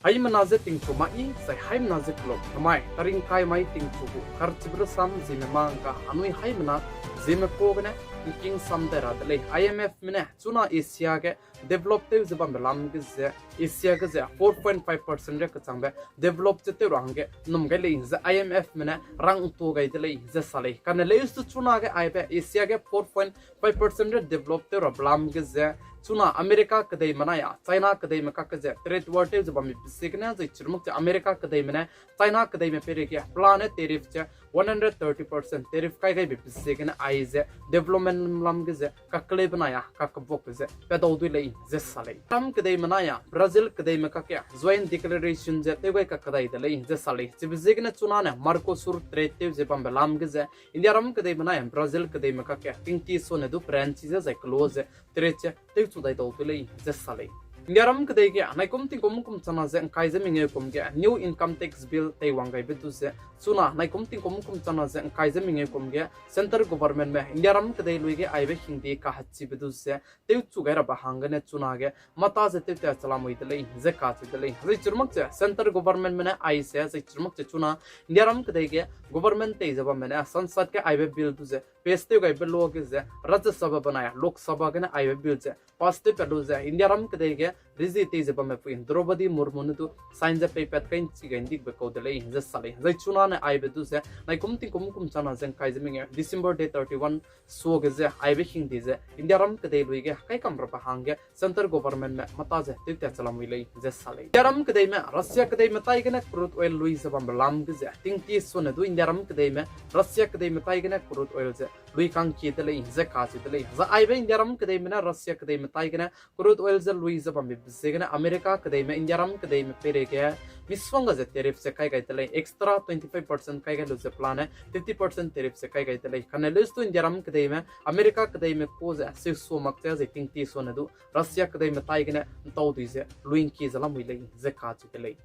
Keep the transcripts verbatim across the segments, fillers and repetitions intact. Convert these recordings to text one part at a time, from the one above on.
Haimena ze tingchu mai, zai haimena ze kelok namai, karing kai mai tingchu gu, karchibe rasam Zeme ma ngka, anui haimena Zeme ka gene, ngking sam dai ra de lei. I M F me ne, chuna Asia ge, develop tew ze bambe lam ge ze, Asia ge ze four point five percent re kechangbe develop ze tew ra hangge num gai lei ze I M F me ne rang ntu gai de lei ze sa lei. Kane leustu chuna ge aibe Asia ge four point five percent re develop tew ra belam ge ze chuna America kedeime nai a China kedeime kakge ze trade war tew ze bambe ziegene zai chirumak ze America kedeime ne China kedeime peireige pelane tariff ze one hundred thirty percent tariff kai gaibe ziegene ai ze development lam ge ze kakelei benai a kakebakbe ze pedau dui lei ze sa lei. Ram kedeime nai a Brazil kedeime kakge joint declaration ze tew gai kakdai de lei ze sa lei. Chibe ziegene chuna ne Mercosur trade tew ze bambe lam ge ze India ram kedeime nai a Brazil kedeime kakge tingti sone du peranchi ze zai kelo ze trade ze tewchu dai dau dui lei ze sa lei. India ram kedei ge naikum tingkum kum chana ze ngkai ze mengeu kum ge new income tax bill teiwang gaibe du ze chuna naikum tingkum kum chana ze ngkai ze mengeu kum ge centre government me India ram kedei lui ge aibe hingde kahachibe du ze tewchu gai rabe hanggene chuna ge mata ze tewtat chalamui de lei ze kacheu de lei. Zai chirumak ze centre government me ne ai ze zai chirumak ze chuna India ram kedei ge government tei ze bamme ne Sansad ge aibe bill du ze pass tew gaibe luage ze Rajya Sabha benai Lok Sabha gene aibe bill ze pass tewpat lu ze India ram kedei ge rezi tei ze bamme pui Droupadi Murmu ne du sign ze peipat kai nchi gai ndikbe kau de lei ze sa lei. Zai chuna ne aibe du ze naikum tingkum kum chana ze ngkai ze mengeu December day thirty one suage ze aibe hingde ze India ram kedei lui ge kaikam rabe hangge centre government me mata ze tewtat chalamui lei ze sa lei. India ram kedeime Russia kedeime tai gene crude oil lui ze bambe lam ge ze tingti sone du India ram kedeime Russia kedeime tai gene crude oil ze lui kangkie de lei ze kacheu de lei. Zai aibe India ram kedeime ne Russia kedeime tai gene crude oil ze lui ze bambe ziegene America kedeime India ram kedeime peireige misongga ze tariff ze kai gai de lei, extra twenty five percent kai gai lu ze pelane fifty percent tariff ze kai gai de lei. Kane leustu India ram kedeime America kedeime ka ze seusuamak ze zai tingti sone du Russia kedeime tai gene ntau dui ze lui ngkie ze lamui lei ze kacheu de lei.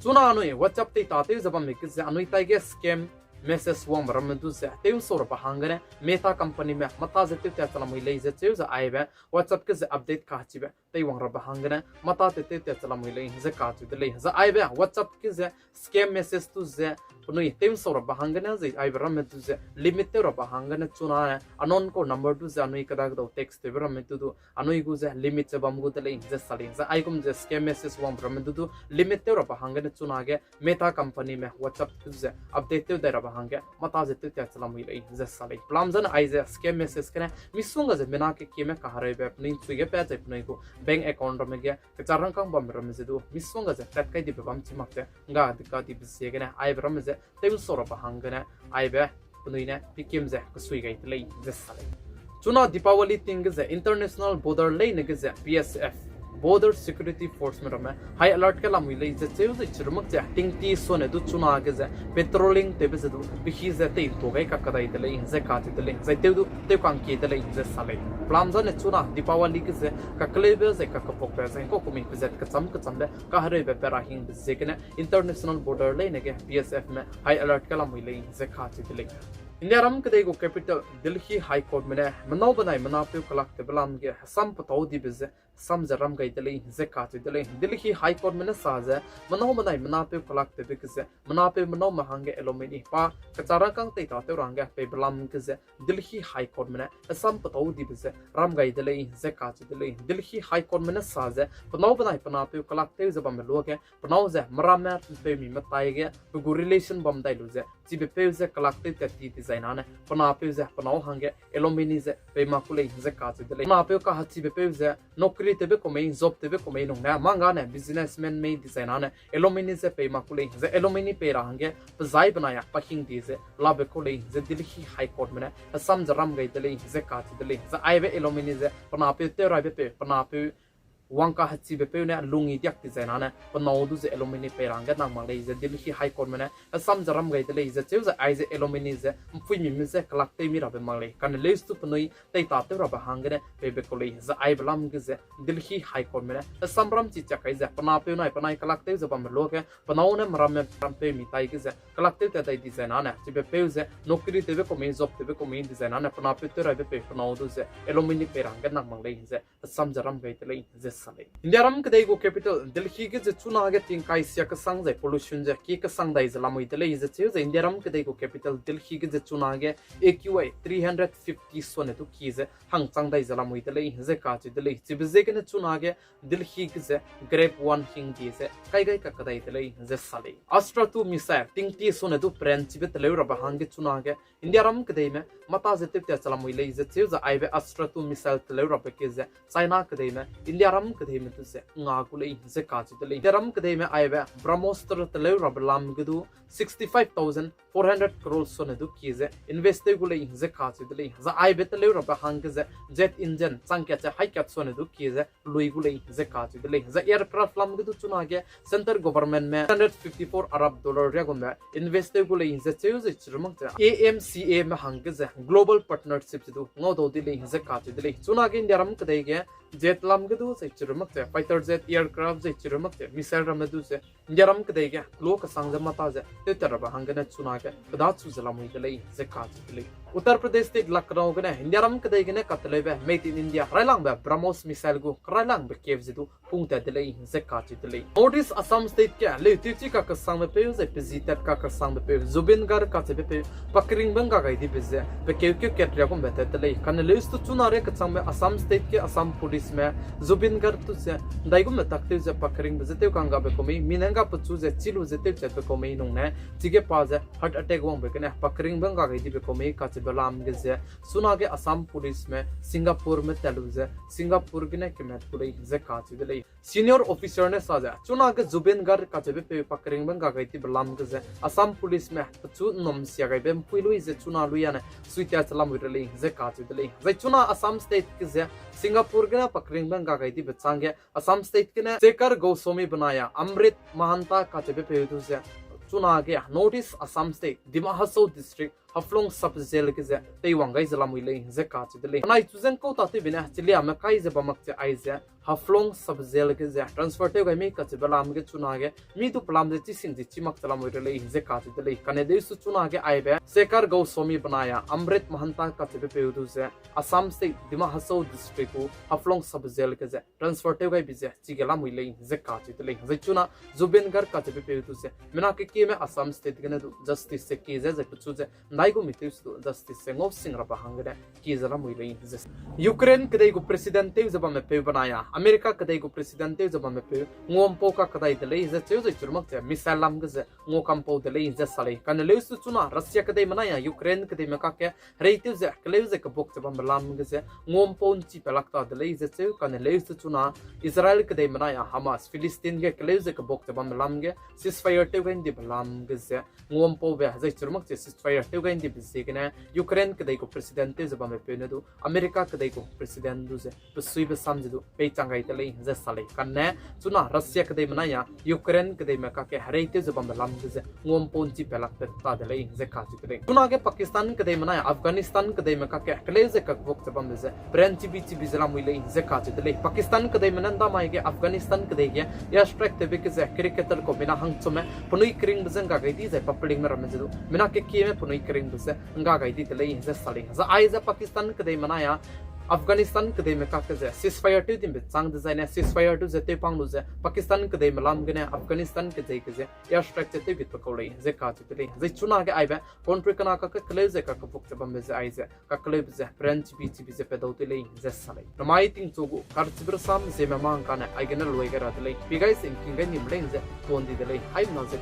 Chuna anui WhatsApp tei tatew ze bamme ge ze anui tai ge scam message wangbe ramme du ze tew nsau rabe hanggene Meta company me mata ze tewtat chalamui lei ze cheu ze aibe WhatsApp ge ze update kachibe teiwang rabe hanggene mata te tewtat chalamui lei ze kacheu de lei. Zai aibe WhatsApp ge ze scam message du ze penui tew nsau rabe hanggene zai aibe ramme du ze limit tew rabe hanggene chuna ne unknown call number du ze anui kedakdau text tewbe ramme du du anui gu ze limit ze bam gu de lei ze sa lei. Zai aigum ze scam message wangbe ramme du du limit tew rabe hanggene chuna ge Meta company me WhatsApp du ze update tew dai rabe hangge mata ze tewtat chalamui lei ze sa lei. Pelam zane ai ze scam message gene misongga ze mina kekieme kahereube penui nchui ge pat zai penui gu bank account ramme ge kecharangkâng bambe ramme ze du misongga ze tat kai dibe bam chi mak ze ngga dika dibe ziegene aibe ramme ze tew nsau rabe hanggene aibe penui ne pikim ze kesui gai de lei ze sa lei. Chuna Deepawali ting ge ze international border leine ge ze B S F, Border Security Force me ramme high alert ge lamui lei ze cheu ze chirumak ze tingti sone du chuna ge ze patrolling tewbe ze du pehi ze tei ntu gai kakadai de lei ze kacheu de lei. Zai tew du tew kangkie de lei ze sa lei. Pelam zane chuna Deepawali ge ze kakeleube zai kakepakbe zai ngkau kumi pezat kecham kechambe kahereube pe ra hingbe ziegene international border leine ge B S F me high alert ge lamui lei ze kacheu de lei. India ram kedei gu capital Delhi High Court me ne menau benai menapeu kelaktewbe lam ge hesam petau dibe ze hesam ze ram gai de lei ze kacheu de lei. Delhi High Court me ne sa ze menau benai menapeu kelaktewbe ge ze menapeu menaume hangge alimony pa kecharangkâng tei tatew ra hangge peibe lam ge ze Delhi High Court me ne hesam petau dibe ze ram gai de lei ze kacheu de lei. Delhi High Court me ne sa ze penau benai penapeu kelaktew ze bambe luage penau ze meramme mpeumi metai ge pe gu relation bam dai lu ze chibe peu ze kelaktew tat ti dizai nane penapeu ze penau hangge alimony ze pei mak ku lei ze kacheu de lei. Penapeu kahechibe peu ze nokri tewbe ku mei, job tewbe ku mei nung ne mangga ne businessman mei dizai nane alimony ze pei mak ku lei ze alimony pei ra hangge pezai benai a pa hingde ze labe ku lei ze Delhi High Court me ne hesam ze ram gai de lei ze kacheu de lei. Zai aibe alimony ze penapeu tew raibe peu, penapeu wang kahechibe peu ne lungyi diak dizai nane penau du ze alimony pei ra hangge nang mak lei ze Delhi High Court me ne hesam ze ram gai de lei ze cheu ze ai ze alimony ze mpuimi me ze kelaktew mi rabe mak lei. Kane leuse du penui tei tatew rabe hanggene peibe ku lei ze aibe lam ge ze Delhi High Court me ne hesam ram chi chak kai ze penapeu nai penai kelaktew ze bambe luage penau ne meramme mpeumi tai ge ze kelaktew tat dai dizai nane chibe peu ze nokri tewbe ku mei, job tewbe ku mei dizai nane penapeu tew raibe peu penau du ze alimony pei ra hangge nang mak lei ze hesam ze ram gai de lei ze Indiaram kedei gu capital Delhi ge ze chunage tingkai sia kesang zai pollution ze ki kesang dai ze lamui de lei ze cheu ze Indiaram kedei gu capital Delhi ge ze chunage A Q I three hundred fifty sone du ki ze hangchang dai ze lamui de lei ze kacheu de lei. Chibe ziegene chunage Delhi ge ze grape wine hingdie ze kai gai kakadai de lei ze sa lei. Astra two missile tingtie sone du peranchibe teleu rabe hangge chunage Indiaram kedeime mata ze tewtat che lamui lei ze cheu ze aibe Astra two missile teleu rabe ke ze China kedeime Indiaram kedeime du ze nga gu lei ze kacheu de lei. Indiaram kedeime aibe BrahmOstra teleu rabe lam ge du sixty-five thousand four hundred crore sone du ki ze invest tew gu lei ze kacheu de lei. Zai aibe teleu rabe hangge ze jet engine changkat ze haikat sone du ki ze lui gu lei ze kacheu de lei. Zai aircraft lam ge du chunage centre government me hundred fifty-four Arab dollar riagumbe invest tew gu lei ze cheu ze chirumak ze A M C A me hangge ze global partnership ze du ngaudau de lei ze kacheu de lei. Chunage Indiaram kedei ge jet lam ge du ze chirumak ze fighter jet, aircraft ze chirumak ze missile ramme du ze Indiaram kedei ge klo kesang ze mata ze tewtat rabe hanggene chunage kedachu ze lamui de lei ze kacheu de lei. Uttar Pradesh State Lucknow gene Indiaram kedei gene kateleube Made in India railangbe BrahMos missile gu kerailangbe keu ze du pungtat de lei ze kacheu de lei. North East Assam State ge leutewchi kakesangbe peu zai pezitat kakesangbe peu Zubeen Garg kacheube peu pakeringbe ngga gai dibe ze pe keukeu kat riagumbe tat de lei. Kane leustu chuna ria kechangbe Assam State ge Assam Police me Zubeen Garg tu ze ndaigumbe tak tew ze pakeringbe ze tew kanggabe kau mei, mi ne ngga pechu ze chi lu ze tewchatbe kau mei nung ne chige pa ze heart attack wangbe gene pakeringbe ngga gai dibe kau mei kacheube lam ge ze chunage Assam Police me Singapore me tat lu ze Singapore gene kemat gu lei ze kacheu de lei. Senior officer ne sa ze chunage Zubeen Garg kacheube peu pakeringbe ngga gai dibe lam ge ze Assam Police me pechu nnum sia gaibe mpui lui ze chuna lui ane suitat che lamui re lei ze kacheu de lei. Zai chuna Assam State ge ze Singapore gene pakeringbe ngga gai dibe changge Assam State gene Shekhar Goswami benai a Amrit Mahanta kacheube peu du ze chunage North East Assam State, Dima Hasao District, Haflong Sub Jail ge ze teiwang gai ze lamui lei ze kacheu de lei. Anai chu ze ngkau tatewbe ne chiliame kai ze bam mak che aize Haflong Sub Jail ge ze transfer tew gai mei kacheube lam ge chunage mi du pelam ze chising ze chi mak che lamui re lei ze kacheu de lei. Kane leustu chunage aibe Shekhar Goswami benai a Amrit Mahanta kacheube peu du ze Assam State, Dima Hasao District gu Haflong Sub Jail ge ze transfer tew gaibe ze chige lamui lei ze kacheu de lei. Zai chuna Zubeen Garg kacheube peu du ze mina kekieme Assam State gene du justice ze kie ze zai pechu ze ndaigum mi tew se du justice ze ngau sing rabe hanggene kie ze lamui lei ze Ukraine kedei gu president tew ze bamme peu benai a America kedei gu president tew ze bamme peu nguampau kakadai de lei ze cheu zai chirumak ze missile lam ge ze nguakampau de lei ze sa lei. Kane leustu chuna Russia kedeime nai a Ukraine kedeime kakge hereitew ze keleu ze kebuk ze bambe lam ge ze nguampau nchi pelak ta de lei ze cheu. Kane leustu chuna Israel kedeime nai a Hamas Philistine ge keleu ze kebuk ze bambe lam ge ceasefire tew gai ndibe lam ge ze nguampaube zai chirumak ze ceasefire tew gai ndibe ziegene Ukraine kedei gu president tew ze bamme peu ne du America kedei gu president du ze pesuibe sam ze du peichang gai de lei ze sa lei. Kane chuna Russia kedeime nai a Ukraine kedeime kakge hereitew ze bambe lam ge ze nguampau nchi pelak ta de lei ze kacheu de lei. Chunage Pakistan kedeime nai a Afghanistan kedeime kakge keleu ze kebuk ze bambe ze peranchibi chibi ze lamui lei ze kacheu de lei. Pakistan kedeime ne ndamai ge Afghanistan kedei ge airstrike tewbe ge ze cricketer kau mina hangchume penui keringbe ze ngga gai di zai papelingme ramme ze du mina kekieme penui keringbe ze ngga gai di de lei ze sa lei. Zai aize Pakistan kedeime nai a Afghanistan kedeime kakge ze ceasefire tew dibe chang dezaine ceasefire du ze tewpang lu ze Pakistan kedeime lam gene Afghanistan kedei ge ze airstrike ze tewgitbe kau lei ze kacheu de lei. Zai chunage aibe country kena kakge keleu ze kakebuk ze bambe ze aize kakeleube ze peranchibi chibi ze pedau de lei ze sa lei. Namai tingchu gu karchibe rasam ziemme mang kane aigene lui gai ra de lei. Pi gai se ngking gai nim lei ze tuan di de lei. Haimena ze